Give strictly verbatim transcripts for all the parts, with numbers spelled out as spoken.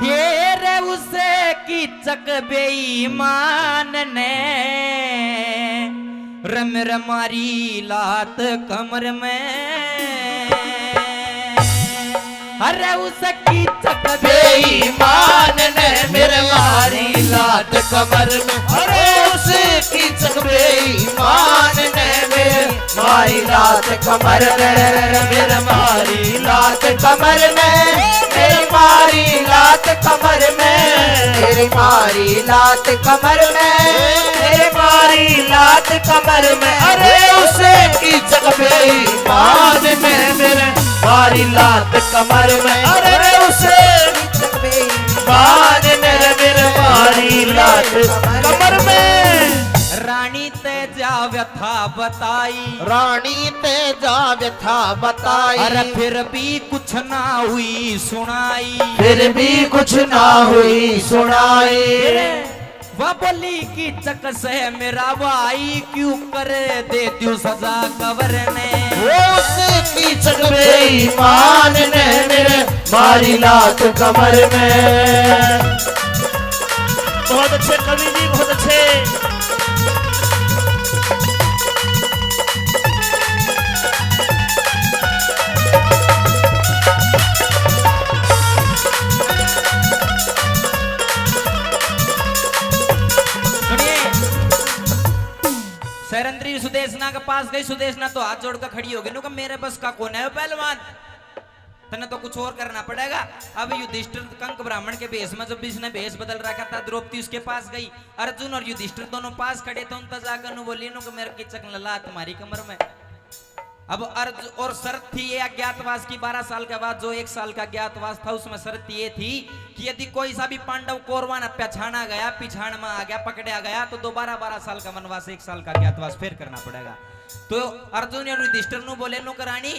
हे रे उस कीचक बेईमान ने, रे मेरे मारी लात कमर में। अरे उस कीचक बेईमान ने मेरे मारी लात कमर में। अरे उस कीचक बेईमान ने मेरे मारी लात कमर में, मेरे मारी लात कमर में, मेरे मारी लात कमर में, मेरे मारी लात कमर में, मेरे मारी लात कमर में। अरे उस कीचक बेईमान ने मेरे मारी लात कमर में। अरे उस कीचक बेईमान ने मेरे मारी लात कमर में। रानी ते जा व्यथा बताई। रानी ते जा व्यथा बताई। अरे फिर भी कुछ ना हुई सुनाई। फिर भी कुछ ना हुई सुनाई। फिर वह बोली कीचक से मेरा भाई, क्यों कर दे तू सजा कबर ने। वो उस कीचक बेईमान ने मेरे मारी लात कमर में। बहुत अच्छे कवि जी, बहुत अच्छे। सुनिए, शहरंत्री सुदेशना के पास गई। सुदेशना तो हाथ जोड़कर खड़ी हो गई, नु कहा, मेरे बस का कौन है पहलवान, तन्ने तो कुछ और करना पड़ेगा। अब युधिष्ठिर कंक ब्राह्मण के भेष में, जब इसने भेष बदल रखा था, द्रौपदी उसके पास गई। अर्जुन और युधिष्ठिर दोनों पास खड़े थे, उन तक जाकर नु बोली, नु कि मेरे कीचक ने लात मारी कमर में। अब अर्ज और शर्त थी ये अज्ञातवास की, बारह साल के बाद जो एक साल का अज्ञातवास था, उसमें शर्त ये थी कि यदि कोई सा भी पांडव कौरवां ने पहचाना गया, पिछाण में आ गया, पकड़ा गया, तो दोबारा बारह साल का वनवास, एक साल का अज्ञातवास फिर करना पड़ेगा। तो अर्जुन और युधिष्ठिर नु बोले, नु कि रानी,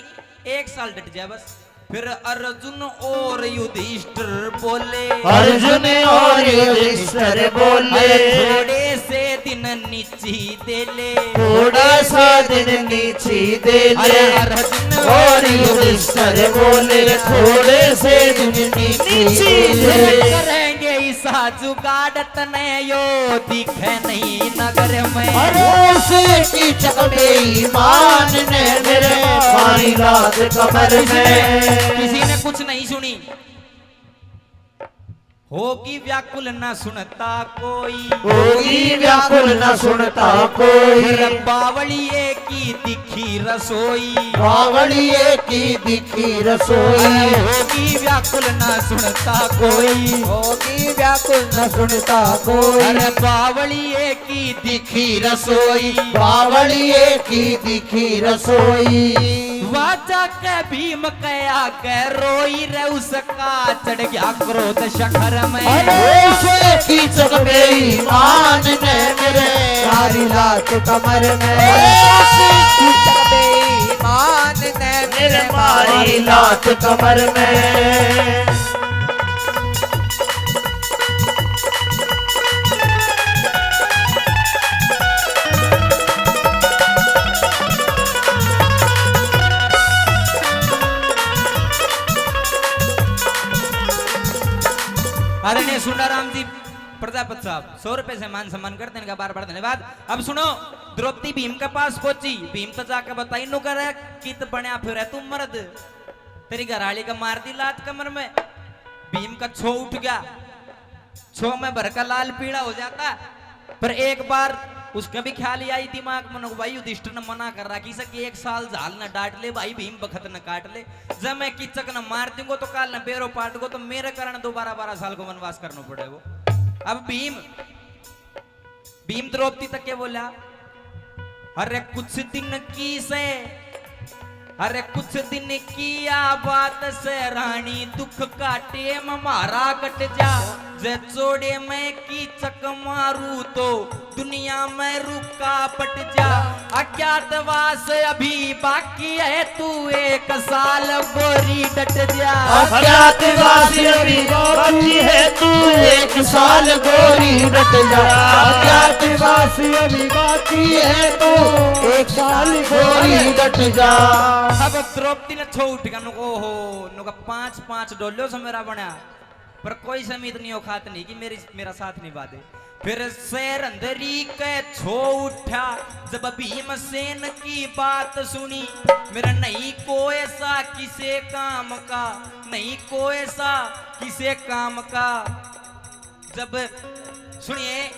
एक साल डट जा बस। फिर अर्जुन और युधिष्ठिर बोले। अर्जुन और युधिष्ठिर बोले। अरे थोड़े से दिन नीची दे ले। थोड़ा सा दिन नीची दे ले। अरे अर्जुन और युधिष्ठिर बोले, थोड़े से दिन नीची नीची दे ले। करेंगे ईसा जुगाड़, तने यो दिखे नहीं नगर में। अरे उस कीचक बेईमान ने मेरे मारी लात कमर में। किसी ने कुछ नहीं सुनी। होगी व्याकुल न सुनता कोई। होगी व्याकुल न सुनता कोई। अरे बावलिए की दिखी रसोई। बावलिए की दिखी रसोई। अरे होगी व्याकुल न सुनता कोई। होगी व्याकुल न सुनता कोई। अरे बावलिए की दिखी रसोई। बावलिए की दिखी रसोई। वाजा के भीम के आगे रोई रे, उसका चढ़ गया क्रोध शिखर में। अरे उस कीचक बेईमान ने मेरे मारी लात कमर में। अरे उस कीचक बेईमान ने मेरे मारी लात कमर में। आदरणीय सुंडाराम जी प्रजापत साहब, सौ रुपए से मान सम्मान कर देने का बार बार धन्यवाद। अब सुनो, द्रौपदी भीम के पास पहुंची। भीम तो जाके बताई, नु करे, कित बनया फिरे तू मर्द, तेरी घरवाली का मार दी लात कमर में। भीम का छो उठ गया, छो में भर का लाल पीला हो जाता। पर एक बार उसका भी ख्याल ही आई दिमाग में, भाई युधिष्ठिर ने मना कर रखी से कि एक साल झाल न डांट ले भाई, भीम बखत न काट ले। जब मैं कीचक न मार दूंगा तो काल न बेरो पाट को, तो मेरे कारण दोबारा बारह साल को वनवास करना पड़ेगा। अब भीम, भीम द्रौपदी तक के बोला, अरे कुछ दिन की से, अरे कुछ दिन की या बात से रानी, दुख का टेम मारा कट जा। जे चोड़े में कीचक मारू तो दुनिया में रुकावट जा। अज्ञातवास अभी बाकी है, तू एक साल गोरी डट जा। अज्ञातवास अभी बाकी है, तू एक साल गोरी डट जा। अज्ञातवास अभी बाकी है, तू एक साल गोरी डट जा। अब द्रौपदी ने छो उठ गया, नुको हो, नुका पांच पांच डोलो से मेरा बना। पर कोई समीत नहीं औकात नहीं कि मेरी, मेरा साथ निभा दे। फिर शहर अंदरी के छो उठा, जब भीमसेन की बात सुनी, मेरा नहीं को ऐसा किसे काम का, नहीं को ऐसा किसे काम का। जब, सुनिए,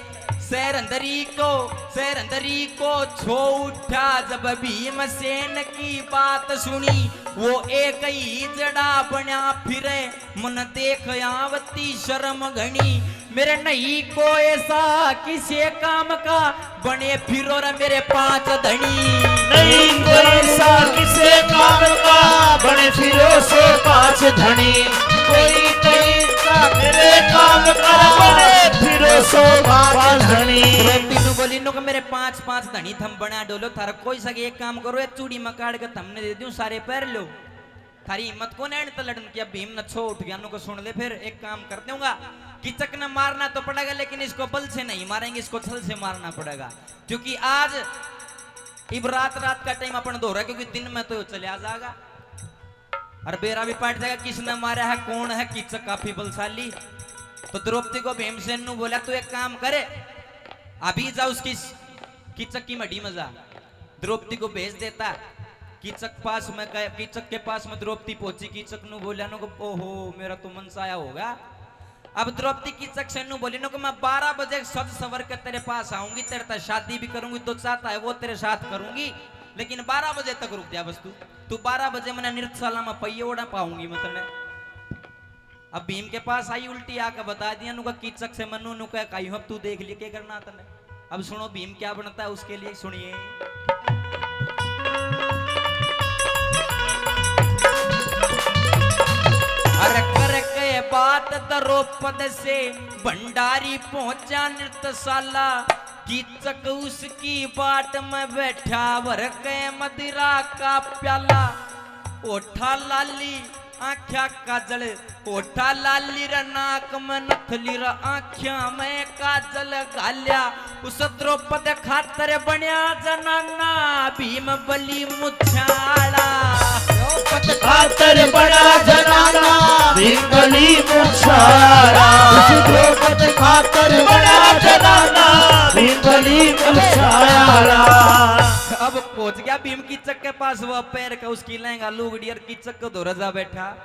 शहर अंदरी को, शहर अंदरी को छो उठा, जब भीमसेन की बात सुनी, वो एक ही जड़ा बना फिरे, मन देख आवती शर्म घनी। मेरे नहीं को ऐसा किसे काम का, बने फिरो रे मेरे पांच धनी। नहीं कोई ऐसा किसे काम का, बने फिरो सो पांच धनी। कोई नहीं ऐसा मेरे काम का, बने फिरो सो पांच धनी। तीनों बोली नो के मेरे पांच पांच धनी थम बना डोलो, थारा कोई सा एक काम करो, ये चूड़ी में काट के थमने दे दूं, सारे पहर लो। थारी हिम्मत कोन है इनते लड़न की? अब भीम न छो उठ गया, नु को सुन ले, फिर एक काम कर दूंगा, कीचक ने मारना तो पड़ेगा, लेकिन इसको बल से नहीं मारेंगे, इसको छल से मारना पड़ेगा, क्योंकि आज इब रात, रात का टाइम अपन दो रहा, क्योंकि दिन में तो चले आ जाएगा और बेरा भी पाट जाएगा, किसने मारा है, कौन है कीचक, काफी बलशाली। तो द्रौपदी को भीमसेन नु बोला, तू एक काम करे, अभी जा उसकी कीचक की मड़ी में जा। द्रौपदी को भेज देता। कीचक पास में गए, कीचक के पास में द्रौपदी पहुंची। कीचक नु बोला नु को, "ओहो, मेरा तो मनसाया होगा।" अब द्रौपदी कीचक से नु बोली नु को, "मैं बारह बजे सज सवर के तेरे पास आऊंगी, तेरे साथ शादी भी करूंगी, तो चाहता है वो तेरे साथ करूंगी, लेकिन बारह बजे तक रुक जा बस तू। तू बारह बजे मैंने नृत्यशाला में पहिए ओढ़ा पाऊंगी मैं तने।" अब भीम के पास आई, उल्टी आके बता दिया, नुका कीचक से मनु नुका काई, अब तू देख लिए के करना तने। अब सुनो भीम क्या बनता है, उसके लिए सुनिए। अरे करके बात द्रौपद से, भंडारी पहुंचा नृत्यशाला। कीचक उसकी बाट में बैठा, भर के मदिरा का प्याला। ओठा लाली, आँख्या काजल, ओठा लाली रे, नाक में नथली रे, आँख्या में काजल घाल्या। उस द्रौपद खातर बण्या जनाना भीम बली मुछाला। द्रौपद खातर बण्या जनाना भीम बली मुछाला। उस द्रौपद खातर बण्या जनाना भीम बली मुछाला। अब पहुंच गया भीम कीचक के पास, वो पैर का उसकी लहंगा लुगड़ी और कीचक को धोरे जा बैठा।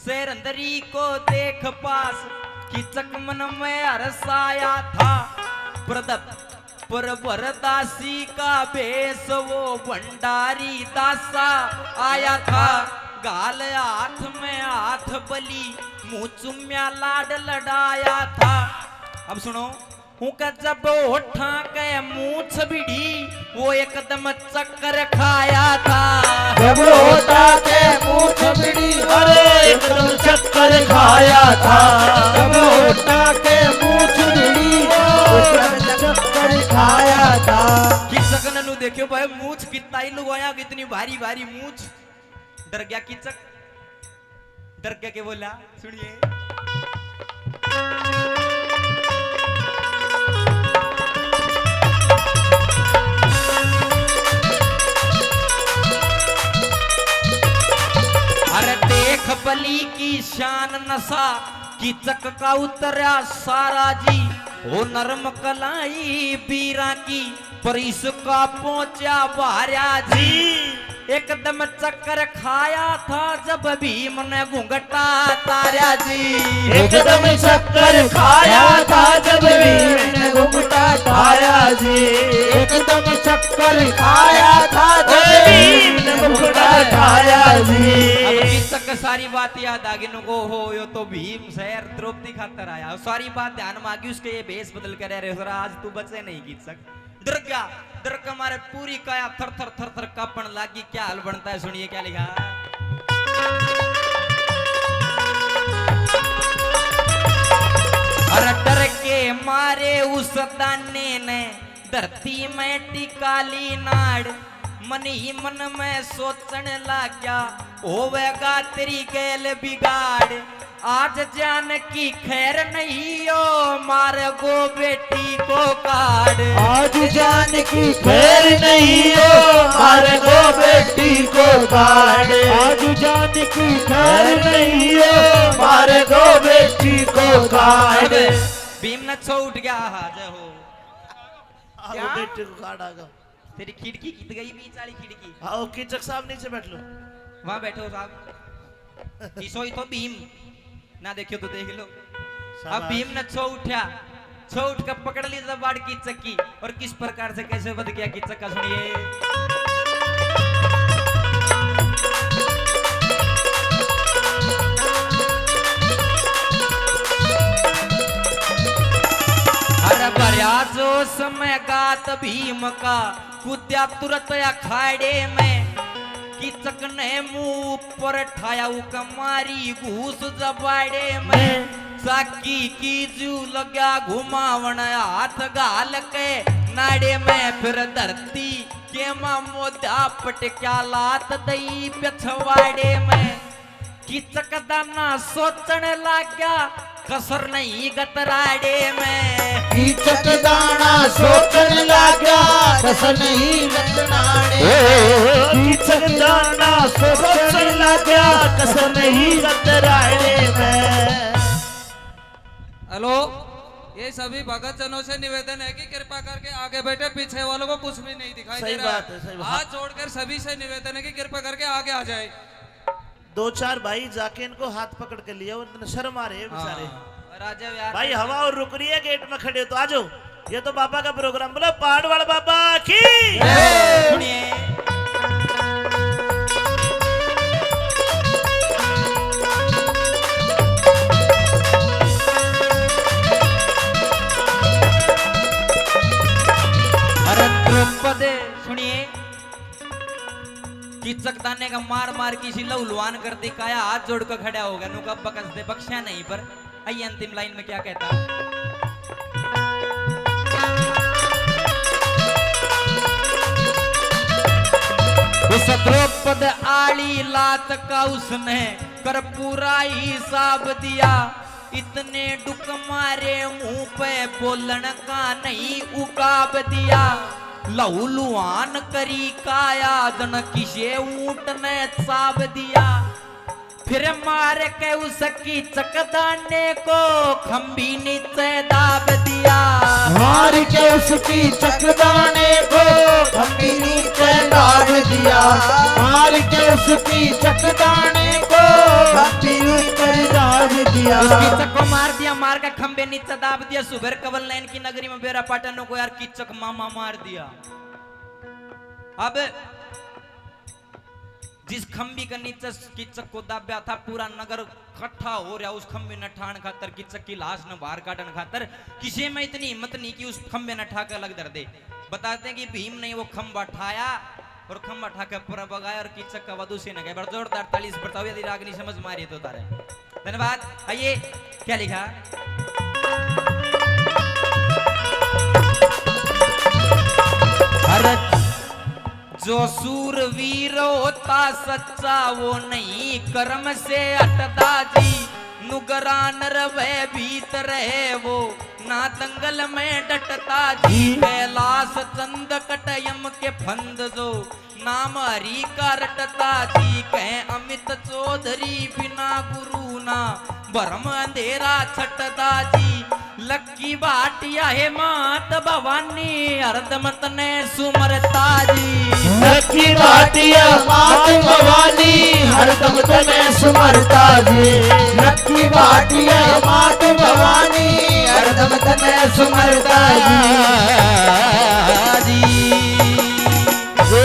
शेर अंदरी को देख पास, कीचक मन में हर्ष आया था। प्रदप पर वरदासी का भेष वो भंडारी दासा आया था। गाल हाथ में हाथ बली, मुंह चुम्या लाड लड़ाया था। अब सुनो, उनका जब होठां के मूछ भिड़ी, वो एकदम चक्कर खाया था। जब होठां के मूछ भिड़ी, अरे एकदम चक्कर खाया था। जब होठां के मूछ भिड़ी, एकदम चक्कर खाया था। कीचक ने नु देखियो भाई, मूछ कितना ही लुगाया, कितनी भारी भारी मूछ। डर गया कीचक। डर के, के बोला, सुनिए। अरे देख बली की शान नशा, कीचक का उतरा सारा जी। ओ नरम कलाई बीरा की, पर इसका पहुंचा भार्या जी। एकदम चक्कर खाया था जब भीम ने घुंघटा तारा जी। एकदम चक्कर खाया था जब भीम ने घुंघटा तारा जी। एकदम चक्कर खाया था जब भीम ने घुंघटा तारा जी। अब कीचक सारी बात याद आ गई, नु को, हो, यो तो भीम शहर द्रौपदी खातर आया। सारी बात ध्यान में आ गई उसके, ये भेष बदल कर, अरे, आज तू बचे नहीं कीचक। डर गया, डर के मारे पूरी काया थर थर थर थर कांपण लागी। क्या हाल बनता है, सुनिए क्या लिखा। अरे डर के मारे उस दाने ने धरती में टिका ली नाड़। मन ही मन में सोचण लाग्या, होवेगा तेरी गैल बिगाड़। आज जान की खैर नहीं हो, मार गो बेटी को काढ़। आज जान की खैर नहीं हो, मार गो बेटी को काढ़। आज जान की खैर नहीं हो, मार गो बेटी को काढ़। भीम ने छो उठ गया, आहा, जय हो। आओ, क्या? बेटे को काढ़ आ गया। तेरी खिड़की कित गई, बीच वाली खिड़की? आओ, कीचक साहब नीचे बैठ लो। वहां बैठो साहब। ईसो ही तो भीम। ना देखियो तो देख लो। अब शाबाश। भीम ने छो उठा, छो उठ कर पकड़ ली जबाड़ कीचक की, और किस प्रकार से कैसे वध गया कीचक का, सुनिए। अरे भरया जोश में गात भीम का, कूद्या तुरत अखाड़े में। कीचक ने मुंह ऊपर ठाया, उके मारी घूस जबाड़े में। चाकी की जू लग्या घुमावण, हाथ घाल के नाड़े में। फिर धरती के मां मोद्या पटक्या, लात दई पिछवाड़े में। कीचक दाना सोचण लाग्या, कसर नहीं गतराड़े में। कीचक दाना सोचण लाग्या, कसर नहीं गतराड़े में। कीचक दाना सोचण लाग्या, कसर नहीं गतराड़े में। हेलो, ये सभी भगत जनों से निवेदन है कि कृपा करके आगे बैठे, पीछे वालों को कुछ भी नहीं दिखाई दे रहा है। सही बात है, सही बात। हाथ जोड़कर सभी से निवेदन है कि कृपा करके आगे आ जाए। दो चार भाई जाके इनको हाथ पकड़ के लिया, उन्हें शर्म आ रही है बेचारे। हाँ, राजा यार भाई, हवा और रुक रही है, गेट में खड़े हो तो आ जाओ। ये तो बाबा का प्रोग्राम, बोलो पहाड़ वाले बाबा की। सुनिए। अरे द्रौपद, सुनिए। कीचक दाने का मार मार की सी लहू लुहान कर दी, काया हाथ जोड़ के खड़ा हो गया, नुका बकस दे, बख्शा नहीं। पर आइए अंतिम लाइन में क्या कहता। उस द्रौपद आली लात का उसने कर पूरा हिसाब दिया। इतने डुक मारे मुंह पे, बोलण का नहीं उकाब दिया। लहू लुहान करी काया, जन किसे ऊंट ने चाब दिया। फिर मार के उस कीचक दाने को, खंभी नीचे दाब दिया। मार के उस कीचक दाने को, खंभी नीचे दाब दिया। मार के उस कीचक दाने को, खंभी नीचे दाब दिया। उस कीचक को मार दिया, मार के खंभे नीचे दाब दिया। सुबेर कवल नैन की नगरी में बेरा पाटन को यार कीचक मामा मार दिया। अब जिस खंबी के नीचे कीचक को दाब्या था, पूरा नगर इकट्ठा हो रहा उस खंबे ने ठाण खातर, कीचक की लाश ने बाहर काटन खातर। किसी में इतनी हिम्मत नहीं कि उस खंबे ने ठा के अलग धर दे। बताते हैं कि भीम ने वो खंबा ठाया और खंबा ठा के ऊपर बगाया और कीचक का वधु से न गए। बड़ा जोरदार ताली से बजाओ यदि राग नहीं समझ में आ रही तो तारे। धन्यवाद। आइए, क्या लिखा? अरे जो सूरवीर होता सच्चा, वो नहीं कर्म से हटता जी। नुगरान रवे भीतर है वो, ना दंगल में डटता जी। जी। कैलाश चंद कटयम के फंद जो, नाम हरि का रटता जी। कहे अमित चौधरी बिना गुरु ना, भरम अंधेरा छटदा जी। लक्की भाटिया हे मात भवानी, हरदम तने सुमरता जी। लक्की भाटिया मात भवानी, हरदम तने सुमरता जी। लक्की भाटिया मात भवानी, हरदम तने सुमरता जी।